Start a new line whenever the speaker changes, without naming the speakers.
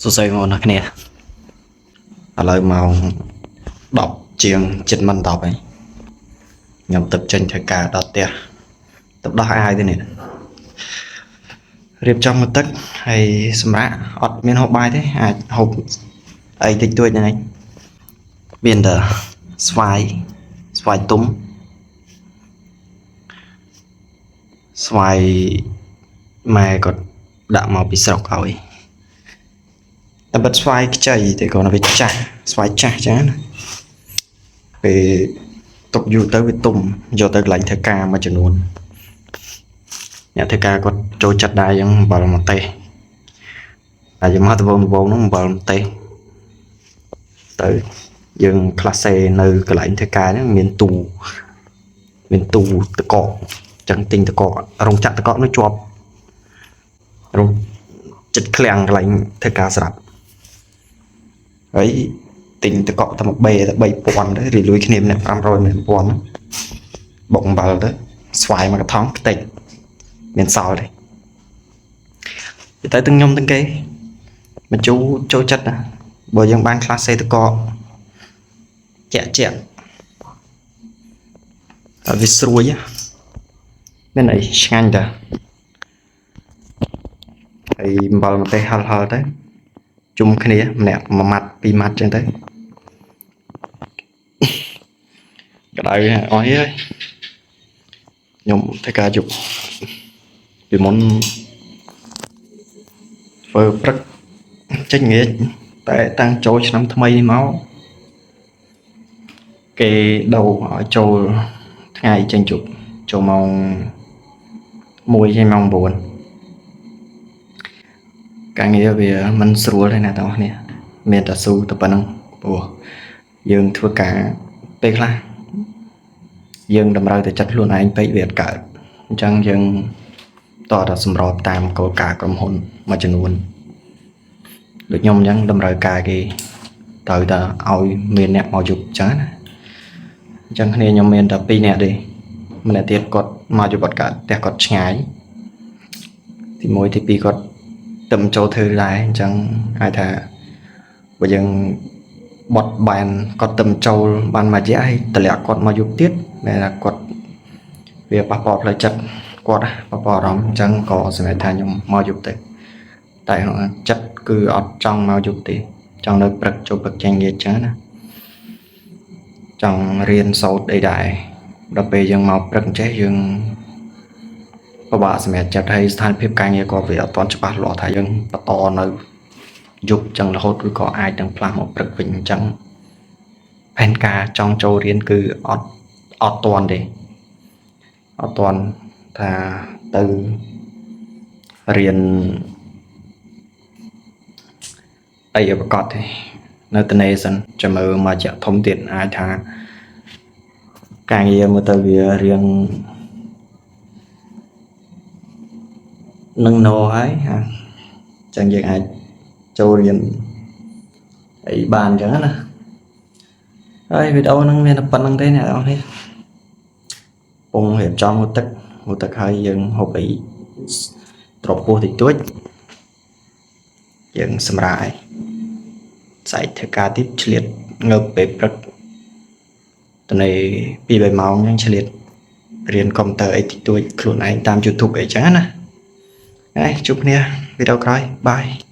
សួស្តីបងប្អូនអរគ្នាឥឡូវម៉ោង10ជាងជិតមិន10ហើយខ្ញុំទៅចេញធ្វើការដល់ផ្ទះទៅដោះអាវទៅនេះរៀបចំមកទឹកហើយសម្រាប់អត់មានហូបបាយទេអាចហូបអីតិចតួចហ្នឹងឯងមានតែស្វាយស្វាយទុំស្វាយម៉ែគាត់ដាក់មកពីស្រុកឲ្យតែបិទស្វាយខ្ចីតែគាត់វាចាស់ស្វាយចាស់ចឹងណាពេលទុកយូរទៅវាទុំយកទៅកន្លែងធ្វើការមួយចំនួនអ្នកធ្វើការគាត់ចូលចិត្តដែរចឹងអំបិលម្ទេសតែយើងមកដំបូងដំបូងហ្នឹងអំបិលម្ទេសទៅយើងក្លាសេនៅកន្លែងធ្វើការហ្នឹងមានទូមានទូតកកចឹងទិញតកករោងចក្រតកកនោះជាប់រោងចិត្តឃ្លាំងកន្លែងធ្វើការស្រាប់ហើយទិញតកកតែមួយបេតែ3000ទៅរីលួយគ្នាម្នាក់500ម្នាក់1000ហ្នឹងបុកអំបិលទៅស្វាយមួយកថងខ្ទេចមានសល់ទេទៅទាំងខ្ញុំទាំងគេបញ្ជូចូលចិត្តណាបើយើងបានក្លាសេតកកជាក់ជាក់តែវាស្រួយមានអីឆ្ងាញ់តាហើយអំបិលម្ទេសហិលហិលទៅជុំគ្នាម្នាក់មួយម៉ាត់ពីរម៉ាត់ចឹងទៅក្តៅអស់ហើយខ្ញុំធ្វើការយប់ពីមុនធ្វើព្រឹកចេញងាកតែតាំងចូលឆ្នាំថ្មីនេះមកគេដូរឲ្យចូលថ្ងៃចេញជប់ចូលម៉ោង1ចេញម៉ោង9ការងារវាមិនស្រួលទេណាបងប្អូនមានតែស៊ូតែប៉ុណ្្នឹងព្រោះយើងធ្វើការពេលខ្លះយើងតម្រូវតែចិត្តខ្លួនឯងពេកវាអត់កើតអញ្ចឹងយើងតតែសម្របតាមគោលការណ៍ក្រុមហ៊ុនមួយចំនួនដូចខ្ញុំអញ្ចឹងតម្រូវការគេត្រូវតែឲ្យមានអ្នកមកយប់អញ្ចឹងណាអញ្ចឹងគ្នាខ្ញុំមានតែ2នាក់ទេម្នាក់ទៀតគាត់មកយប់អត់កើតផ្ទះគាត់ឆ្ងាយទី1ទី2គាត់ទៅចូលធ្វើដែរអញ្ចឹងអាចថាបើយើងបត់បែនគាត់ទៅចូលបានមួយរយៈហើយតម្លាក់គាត់មកយប់ទៀតមានថាគាត់វាប៉ះពាល់ផ្លូវចិត្តគាត់ប៉ះពាល់អារម្មណ៍អញ្ចឹងក៏សម្រាប់ថាខ្ញុំមកយប់ទៅតែចិត្តគឺអត់ចង់មកយប់ទេចង់នៅព្រឹកចូលព្រឹកចេញងាយអញ្ចឹងណាចង់រៀនសូត្រអីដែរដល់ពេលយើងមកព្រឹកអញ្ចេះយើងពិបាកសម្រាប់ចិត្តហើយស្ថានភាពការងារក៏វាអត់ទាន់ច្បាស់លាស់ថាយើងបន្តនៅយប់ចឹងរហូតឬក៏អាចនឹងផ្លាស់មកព្រឹកវិញអញ្ចឹងផែនការចង់ចូលរៀនគឺអត់អត់ទាន់ទេអត់ទាន់ថាទៅរៀនអីឲ្យប្រកបទេនៅតនេសិនចាំមើលមកជាធំទៀតអាចថាការងារមើលទៅវារៀងនឹងណហើយហាចឹងយើងអាចចូលរៀនអីបានអញ្ចឹងណាហើយវីដេអូហ្នឹងមានតែប៉ុណ្្នឹងទេអ្នកនរគ្នាពងរៀបចំហូបទឹកហូបទឹកហើយយើងហូបអីទ្របពោះតិចតួចយើងសម្រាយស្អែកធ្វើការទៀតឆ្លៀតងើបពេលព្រឹកតនៃ2 3ម៉ោងអញ្ចឹងឆ្លៀតរៀនកុំព្យូទ័រអីតិចតួចខ្លួនឯងតាម YouTube អីចឹងណាហើយជួបគ្នាវីដេអូក្រោយបាយ។